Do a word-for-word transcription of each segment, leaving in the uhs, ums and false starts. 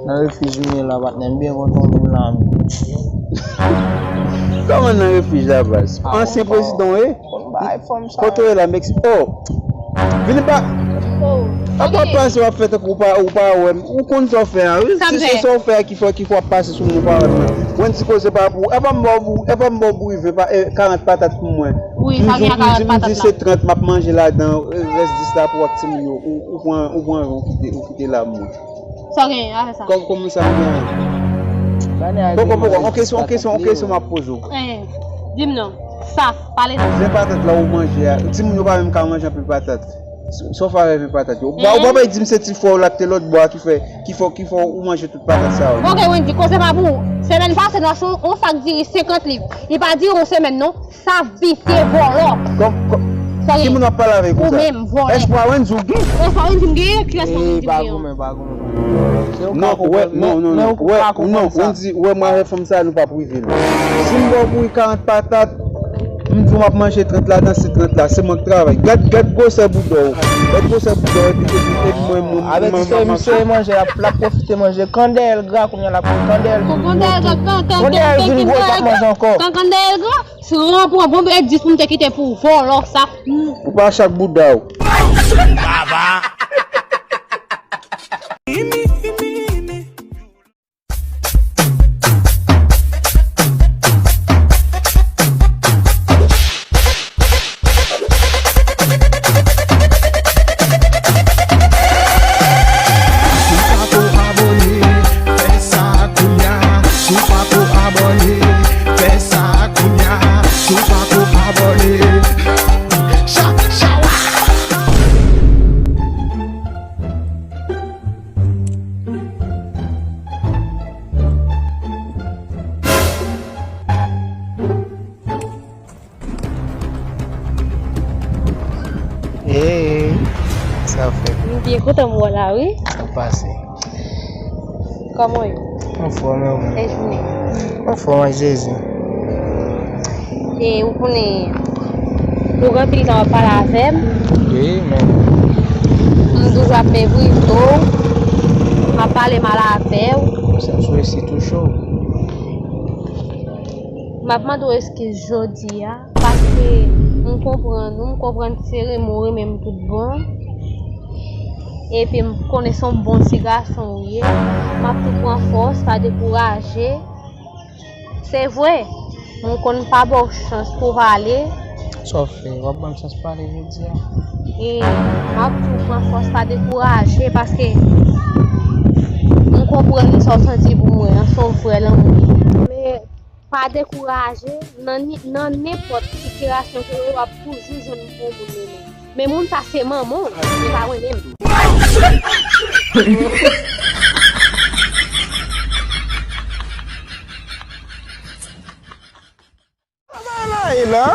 Nan refij m ye la, patnè, m byen kontan w vin la menm. Kòman nan refij la, baz? Ansyen prezidan w ye? Kote w ye la, Meksik? Oh! Vini pa. Apa w ap pase w ap fè tankou w pa, w pa wè m. Ou konn sa w fè a, wi. Se sa w fè a ki fè, ki fè w ap pase sou moun ou pa wè m nan. Wendy, koze pa pou ou. Epa m ba w, epa m ba w bouyi ven pa, eh, karant patat pou mwen. Wi, sa gen a karant patat la. M di se trant m ap manje ladan, eh, rès dis la pou w ak timoun yo. Ou, ou pran, ou pran ven, ou kite, ou kite la pou mwen. Sa w genyen avè sa? Kòm, kòman sa m genyen? Poko, poko. On kesyon, on kesyon, on kesyon m ap poze w. Eh, di m non. Sa, pale non. Ven patat la ou manje a, timoun yo pa menm ka manje anpil patat. Sa w fè avè ven patat yo? Ou pa, ou pa bay di m se ti frè w la ki te lòt bò a ki fè, ki fè, ki fè ou manje tout patat sa yo. Ok, Wendy, koze pa pou ou. Semèn pase, nou achte yon, yon sak diri senkant liv. Li pa dire yon semèn non. Sa visye vòlò. Kòm, kòm, ki moun w ap pale avèk ou sa? Ou menm, vòlè. Espwa Wendy ou gen? Espwa Wendy m genyen? Kilès Wendy m genyen? Eh, pa goumen, pa goumen, pa goumen. Non, wè, non, non, non, wè, non, Wendy, wè, mwen avè fanm sa, nou p ap rive lwen. Si m ba w bouyi karant patat, m di w m ap manje trant ladan, se trant la, se mwen k travay. Gad, gad gwosè bouda w. Gad gwosè bouda w, epi, epi, epi mwen, mwen, mwen, mwen, mwen. Avèti misye, manje, l ap, l ap pwofite manje. Kan dèyè l gra, kounye a l ap, kan dèyè l vin gwo, l p ap manje ankò. Kan, kan dèyè l gra, Si w pran bon bèt dis pou m te kite pou vòlò sa. Ou pa chak bouda w. Baba. Si w pa ko abòne, fè sa kounya. Si w pa ko abòne, fè sa kounya. Si w pa ko abòne, cha, cha, wa. Hey, sa fè? M byen kontan m wè w la, wi. Sa pase? Kòman w ye? Anfòm, e ou menm? E jounen? Anfòm, ak Jezi. E ou konnen, ou gen anpil tan w ap pale avè m. Wi, men. M toujou ap mevri w. M ap pale mal avè w. Sa m sou resi touche w. M ap mande w eskiz jodi a. Paske m konprann ou, m konprann se renmen w renmen m tout bon. Epi m konnen se yon bon ti gason ou ye. M ap tou pran fòs, pa dekouraje. Se vre, m konn pa ba w chans pou w pale. Sa w fè, w ap ban m chans pale jodi a? E m ap tou pran fòs, pa dekouraje, paske m konprann sa w santi pou mwen an, se yon vrè lanmou. Men, Pa dekouraje, nan ni, nan nenpòt sitiyasyon ke w ye, w ap toujou jwenn bon moun renmen. Men moun sa se manman w, li pa renmen m. Sa va la e la?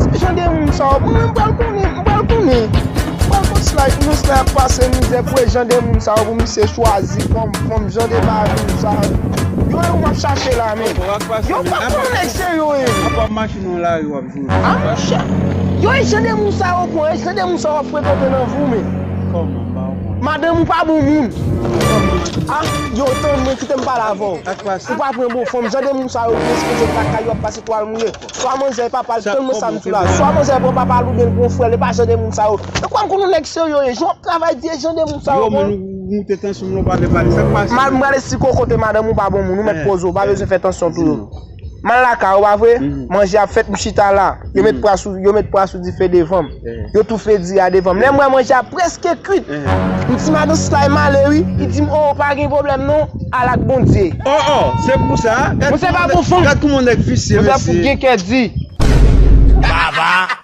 Se jan de moun sa yo, mwen menm m pral konnen, m pral konnen. M pral konn slay, pou yon slay ap pase mizè pou e jan de moun sa yo, pou misye chwazi kòm fanm, jan de bagay sa yo. Yo e ou m ap chache la, men. Yo pa konn nèg se yo ye. Apa machin nan lari w ap jwe. A monchè. Yo e jan de moun sa yo pran, e jan de moun sa yo ap frekante nan vi w, men. Kòman, m pa konn. Madanm ou pa bon moun. A, yo tann mwen, kite m pale avè w. Ou pa pran bon fanm, jan de moun sa yo, yo sipoze lakay yo ap pase twal mouye. Swa manzè e papa l, tann mwen sa m di w la. Swa manzè pran papa l oubyen l pran frè l, e pa jan de moun sa yo. E kwè m konn yon nèg serye yo ye. Jan w ap travay di e jan de moun sa yo. Yo, men nou moute tansyon m lè w pale, pale. Sa k pase? M al, m prale si kokote madanm ou pa bon moun, ou mèt poze w, pa bezwen fè tansyon tou. M al lakay ou, pa vre? Manje ap fèt, m chita la. Yo met pwa sou, yo met pwa sou dife devan m. Yo tou fè diri a devan m. Lè m wè manje a prèske kwit, m di madan Slay m ale wi. Li di m, o, pa gen pwoblèm non, al ak Bondye. O, o, se pou sa. Gad kouman nèg, gad kouman nèg visye, mesye. Baba.